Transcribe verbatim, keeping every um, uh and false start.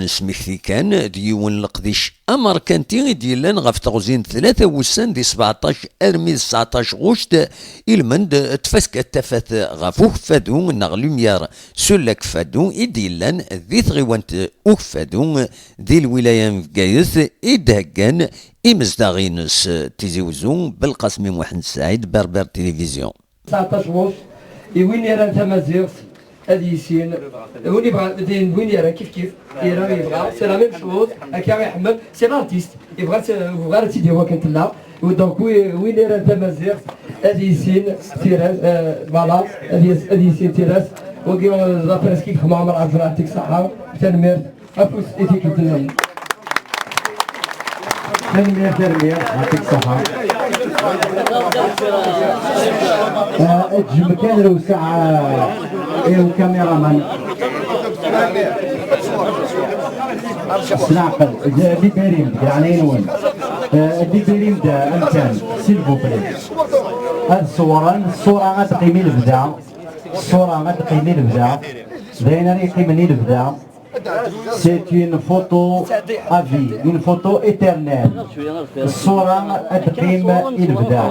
Nesmekti kan d yiwen n leqdic amerkanti i d-yellan ɣef teɣzi n tlata wussan di sbeɛṭac armi d tseɛṭac ɣuct, ilmend tfaska tafat ɣef ukeffadu neɣ lumière sur l'akeffadu i d-yellan di tɣiwant Ukeffadu di lwilaya n Bgayet i d-heggan imezdaɣ-ines Tizi Wezzu, Belqasem Muḥend Saɛid, Berber Télévision. Tseɛṭac ɣuct, i win iran tamaziɣt ad yissin, win ibɣa, din win iran kif kif, ira yebɣa, c'est la même chose, akka iḥemmel, c'est l'artiste, yebɣa, yebɣa ara tt-id-yawi akken tella, donc wi-, win iran tamaziɣt ad yissin tira, euh, voilà, ad yis-, ad yissin tira-s, wagi, euh, d après-ski gma Ɛmer Ɛebdu, yeɛṭik ṣṣeḥḥa, tanemmirt. Afus i tikkelt-nniḍen. Tanemmirt, tanemmirt, yeɛṭik ṣṣeḥḥa. Ah, eǧǧem kan lewseɛ, ah, i ukamiraman. S leɛqel, d-, libérim-d, deg leɛnaya-nwen. Ah, libérim-d amkan, s'il vous plaît. Ad ṣewren, ṣṣura ad teqqim i lebda. Ṣṣura ad teqqim i lebda. D ayen ara yeqqimen i lebda. C'est une photo à vie, une photo éternelle. Ṣṣura ad teqqim i lebda.